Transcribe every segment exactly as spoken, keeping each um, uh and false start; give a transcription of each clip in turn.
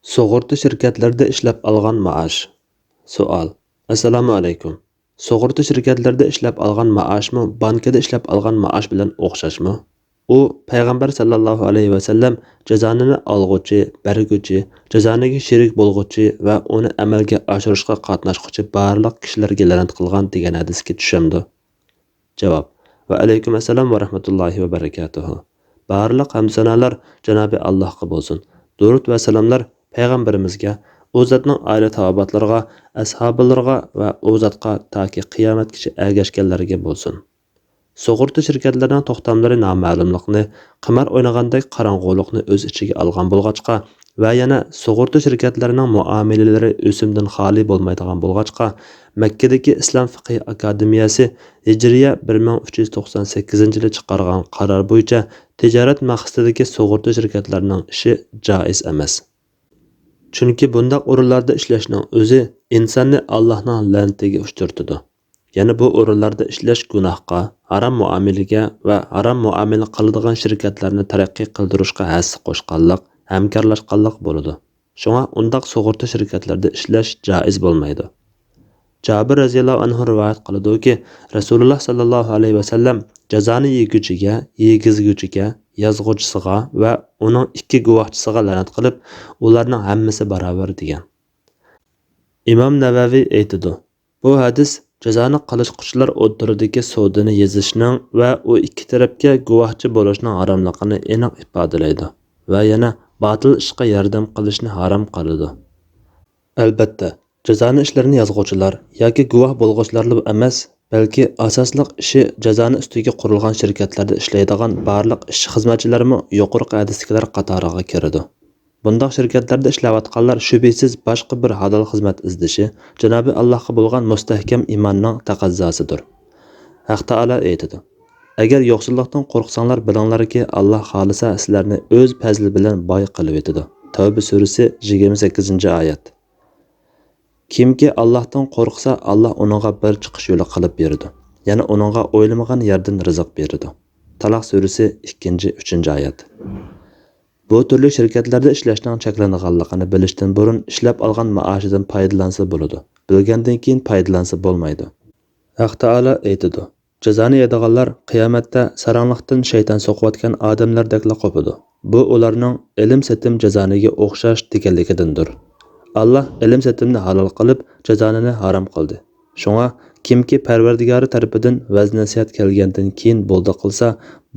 سۇغۇرتا شىركەتلىرىدە ئىشلەپ ئالغان مائاش. سوئال. ئەسسالامۇ ئەلەيكۇم. سۇغۇرتا شىركەتلىرىدە ئىشلەپ ئالغان مائاشمۇ بانكىدا ئىشلەپ ئالغان مائاش بىلەن ئوخشاشمۇ؟ ئۇ پەيغەمبەر سەللەللاھۇ ئەلەيھى ۋەسەللەم جازانىنى ئالغۇچى، بەرگۈچى، جازانىگە شېرىك بولغۇچى ۋە ئۇنى ئەمەلگە ئاشۇرۇشقا قاتناشقۇچى بارلىق كىشىلەرگە لەنەت قىلغان دېگەن ھەدىسكە چۈشەمدۇ؟ جاۋاب. ۋەئەلەيكۇم ئەسسالام ۋەرەھمەتۇللاھى ۋەبەرىكاتۇھۇ. بارلىق ھەمدۇسانالار جانابى ئاللاھقا بولسۇن. دۇرۇد ۋە سالاملار پەيغەمبىرىمىزگە، ئۇ زاتنىڭ ئائىلە تاۋابىئاتلىرىغا، ئەسھابىلىرىغا ۋە ئۇ زاتقا تاكى قىيامەتكىچە ئەگەشكەنلەرگە بولسۇن. سۇغۇرتا شىركەتلىرىنىڭ توختاملىرى نامەلۇملۇقنى، قىمار ئوينىغاندەك قاراڭغۇلۇقنى ئۆز ئىچىگە ئالغان بولغاچقا، ۋە يەنە سۇغۇرتا شىركەتلىرىنىڭ مۇئامىلىلىرى ئۆسۈمدىن خالىي بولمايدىغان بولغاچقا، مەككىدىكى ئىسلام فىقھى ئاكادېمىيەسى ھىجرىيە بىر مىڭ ئۈچ يۈز توقسان سەككىزىنچى يىلى چىقارغان قارار بويىچە تىجارەت مەقسىتىدىكى سۇغۇرتا شىركەتلىرىنىڭ ئىشى جائىز ئەمەس. چۈنكى بۇنداق ئورۇنلاردا ئىشلەشنىڭ ئۆزى ئىنساننى ئاللاھنىڭ لەنىتىگە ئۇچرىتىدۇ. يەنە بۇ ئورۇنلاردا ئىشلەش گۇناھقا، ھارام مۇئامىلىگە ۋە ھارام مۇئامىلە قىلىدىغان شىركەتلەرنى تەرەققىي قىلدۇرۇشقا ھەسسە قوشقانلىق، ھەمكارلاشقانلىق بولىدۇ. شۇڭا ئۇنداق سۇغۇرتا شىركەتلىرىدە ئىشلەش جائىز بولمايدۇ. جابىر رەزىياللاھۇ ئەنھۇ رىۋايەت قىلىدۇكى، رەسۇلۇللا ساللاللاھۇ ئەلەيھى ۋەسەللەم جازانى يېگۈچىگە، يېگۈزگۈچىگە، يازغۇچىسىغا ۋە ئۇنىڭ ئىككى گۇۋاھچىسىغا لەنەت قىلىپ، ئۇلارنىڭ ھەممىسى باراۋەر دېگەن. ئىمام نەۋەۋى ئېيتىدۇ، بۇ ھەدىس جازانى قىلىشقۇچىلار ئوتتۇرىدىكى سودىنى يېزىشنىڭ ۋە ئۇ ئىككى تەرەپكە گۇۋاھچى بولۇشنىڭ ھاراملىقىنى ئېنىق ئىپادىلەيدۇ ۋە يەنە باتىل ئىشقا ياردەم قىلىشنى ھارام قىلىدۇ. ئەلبەتتە، جازانى ئىشلىرىنى يازغۇچىلار ياكى گۇۋاھ بولغۇچىلارلا ئەمەس، بەلكى ئاساسلىق ئىشى جازانى ئۈستىگە قۇرۇلغان شىركەتلەردە ئىشلەيدىغان بارلىق ئىشچى-خىزمەتچىلەرمۇ يۇقىرىقى ھەدىستىكىلەر قاتارىغا كىرىدۇ. بۇنداق شىركەتلەردە ئىشلەۋاتقانلار شۈبھىسىز باشقا بىر ھالال خىزمەت ئىزدىشى جانابى ئاللاھقا بولغان مۇستەھكەم ئىماننىڭ تەقەززاسىدۇر. ھەق تائالا ئېيتىدۇ، ئەگەر يوقسۇللۇقتىن قورقساڭلار، بىلىڭلاركى، ئاللاھ خالىسا سىلەرنى ئۆز پەزلى بىلەن باي قىلىۋېتىدۇ. تەۋبە سۈرىسى، يىگىرمە سەككىزىنچى ئايەت. كىمكى ئاللاھتىن قورقسا، ئاللاھ ئۇنىڭغا بىر چىقىش يولى قىلىپ بېرىدۇ. يەنە ئۇنىڭغا ئويلىمىغان يەردىن رىزىق بېرىدۇ. تالاق سۈرىسى، ئىككىنچى، ئۈچىنچى ئايەت. بۇ تۈرلۈك شىركەتلەردە ئىشلەشنىڭ چەكلىنىدىغانلىقىنى بىلىشتىن بۇرۇن ئىشلەپ ئالغان مائاشىدىن پايدىلانسا بولىدۇ. بىلگەندىن كېيىن پايدىلانسا بولمايدۇ. ھەق تائالا ئېيتىدۇ، جازانى يەيدىغانلار قىيامەتتە ساراڭلىقتىن شەيتان سوقۇۋاتقان ئادەملەردەكلا قوپىدۇ. بۇ ئۇلارنىڭ ئېلىم-سېتىم جازانىگە ئوخشاش دېگەنلىكىدىندۇر. ئاللاھ ئېلىم-سېتىمنى ھالال قىلىپ، جازانىنى ھارام قىلدى. شۇڭا، كىمكى پەرۋەردىگارى تەرىپىدىن ۋەز-نەسىھەت كەلگەندىن كېيىن بولدى قىلسا،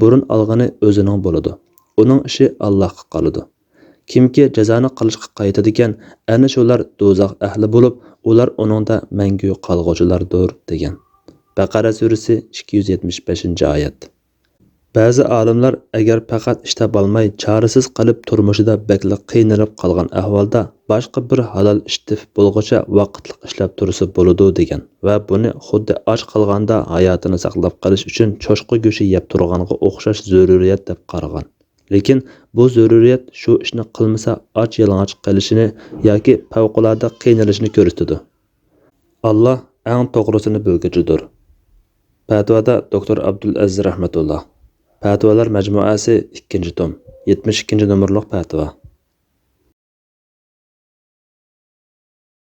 بۇرۇن ئالغىنى ئۆزىنىڭ بولىدۇ. ئۇنىڭ ئىشى ئاللاھقا قالىدۇ. كىمكى جازانى قىلىشقا قايتىدىكەن، ئەنە شۇلار دوزاخ ئەھلى بولۇپ، ئۇلار ئۇنىڭدا مەڭگۈ قالغۇچىلاردۇر، دېگەن. بەقەرە سۈرىسى، ئىككى يۈز يەتمىش بەشىنچى ئايەت. بەزى ئالىملار ئەگەر پەقەت ئىش تاپالماي، چارىسىز قېلىپ تۇرمۇشىدا بەكلا قىينىلىپ قالغان ئەھۋالدا باشقا بىر ھالال ئىش تېپىپ بولغۇچە ۋاقىتلىق ئىشلەپ تۇرسا بولىدۇ دېگەن ۋە بۇنى خۇددى ئاچ قالغاندا ھاياتىنى ساقلاپ قېلىش ئۈچۈن چوشقا گۆشى يەپ تۇرغانغا ئوخشاش زۆرۈرىيەت دەپ قارىغان. لېكىن بۇ زۆرۈرىيەت شۇ ئىشنى قىلمىسا ئاچ-يالىڭاچ قېلىشىنى ياكى پەۋقۇلئاددە قىينىلىشىنى كۆرسىتىدۇ. ئاللاھ ئەڭ توغرىسىنى بىلگۈچىدۇر. پەتىۋادا دوكتور ئابدۇلئەزىز رەھمەتۇللا. پەتىۋالار مەجمۇئەسى ئىككىنچى توم، يەتمىش ئىككىنچى نومۇرلۇق پەتىۋا.